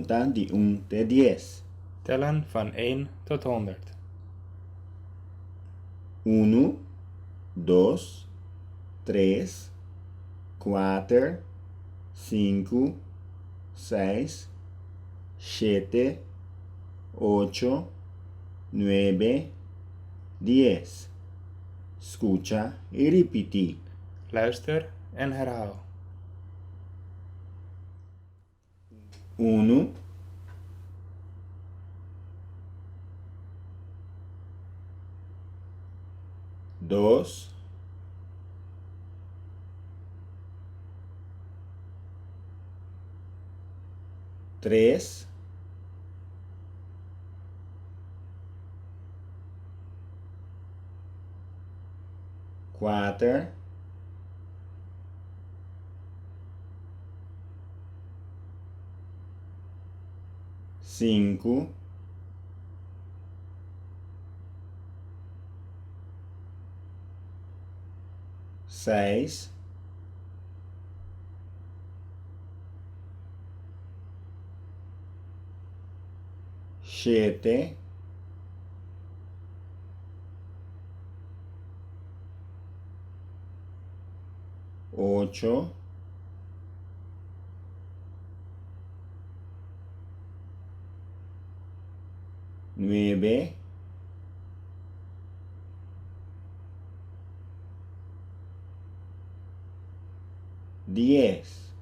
Konta di un te dies. Tellen van een tot 100. Unu, dos, tres, kuater, sinku, seis, shete, ocho, nuebe, dies. Skucha i ripití. Luister en herhaal. Unu, dos, tres, kuater, sinku, seis, shete, ocho, nuebe, dies.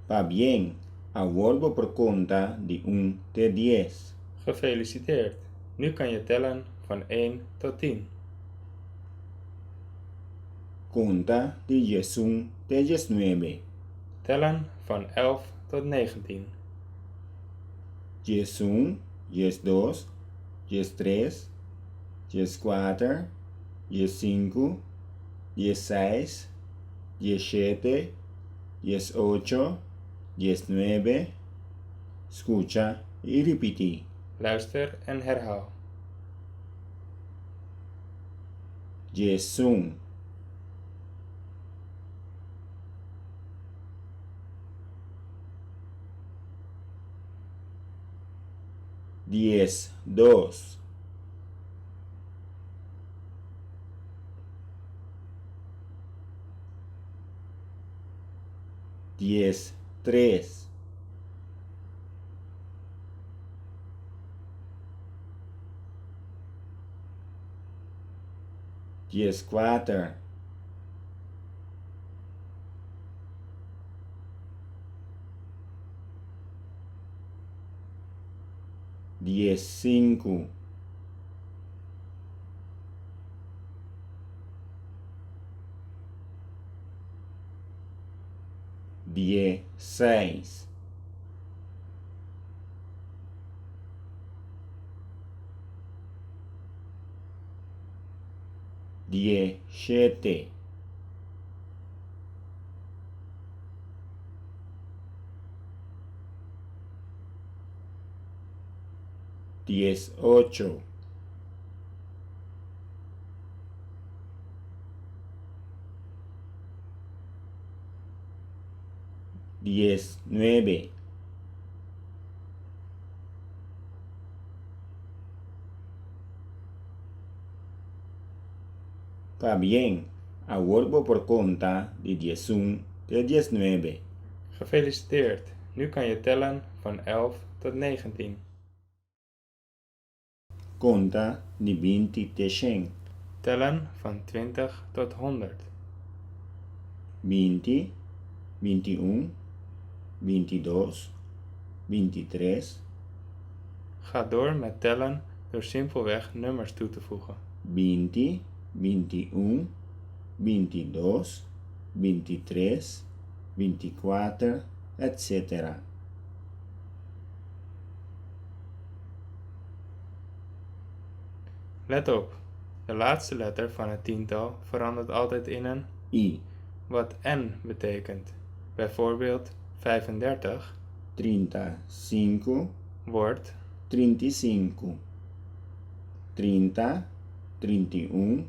Pabien, awor bo por konta di un te dies. Gefeliciteerd! Nu kan je tellen van een tot tien. Konta di diesun te diesnuebe. Tellen van 11 tot 19. 11, 12, 13, 14, 15, 16, 17, 18, 19. Skucha i ripití. Luister en herhaal. 11. 12. 13. 14. 15. 16. 17. 18. 19. Pabien, awor bo por konta di 11 te 19. Gefeliciteerd! Nu kan je tellen van 11 tot 19. Konta di 20 te 100. Tellen van 20 tot 100. 20, 21, 22, 23. Ga door met tellen door simpelweg nummers toe te voegen. 20, 21, 22, 23, 24, etc. Let op, de laatste letter van het tiental verandert altijd in een I. Wat n betekent. Bijvoorbeeld 35 35 wordt 35, 30, 31,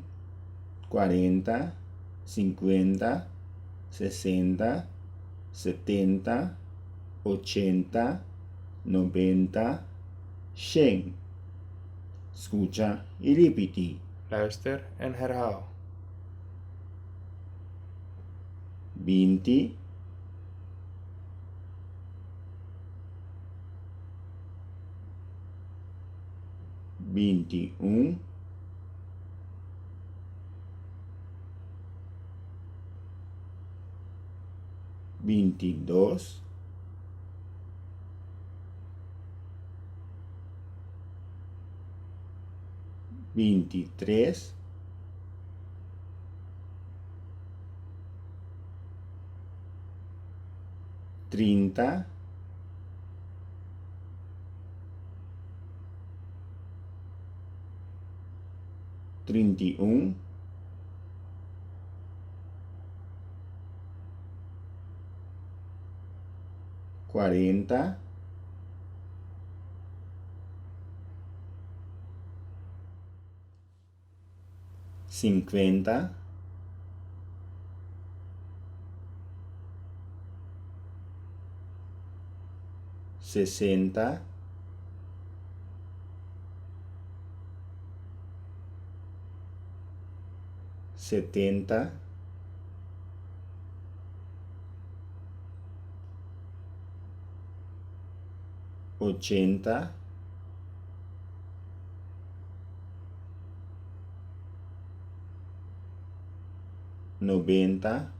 40, 50, 60, 70, 80, 90, 100. Skucha i ripití. Luister en herhaal. 20, 21, 22, 23, 30, 31, 40, 50, 60, 70, 80, 90,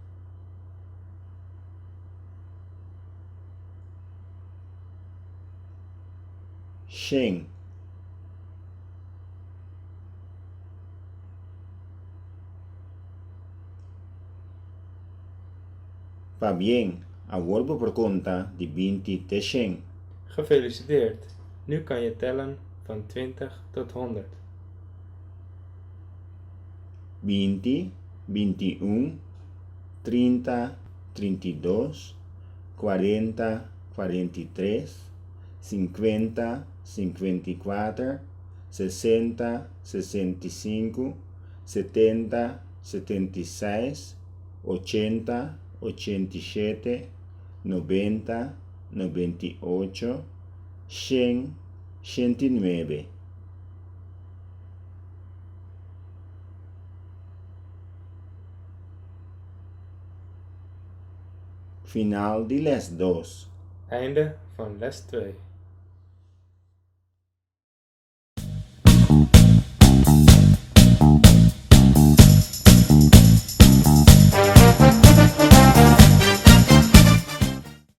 100. Pabien, awor bo por konta di 20 te 100. Gefeliciteerd! Nu kan je tellen van 20 tot 100. 20, 21, 30, 32, 40, 43, 50, 54, 60, 65, 70, 76, 80, 87, 90, 98, 100, 109. Final di les 2. Einde van les 2.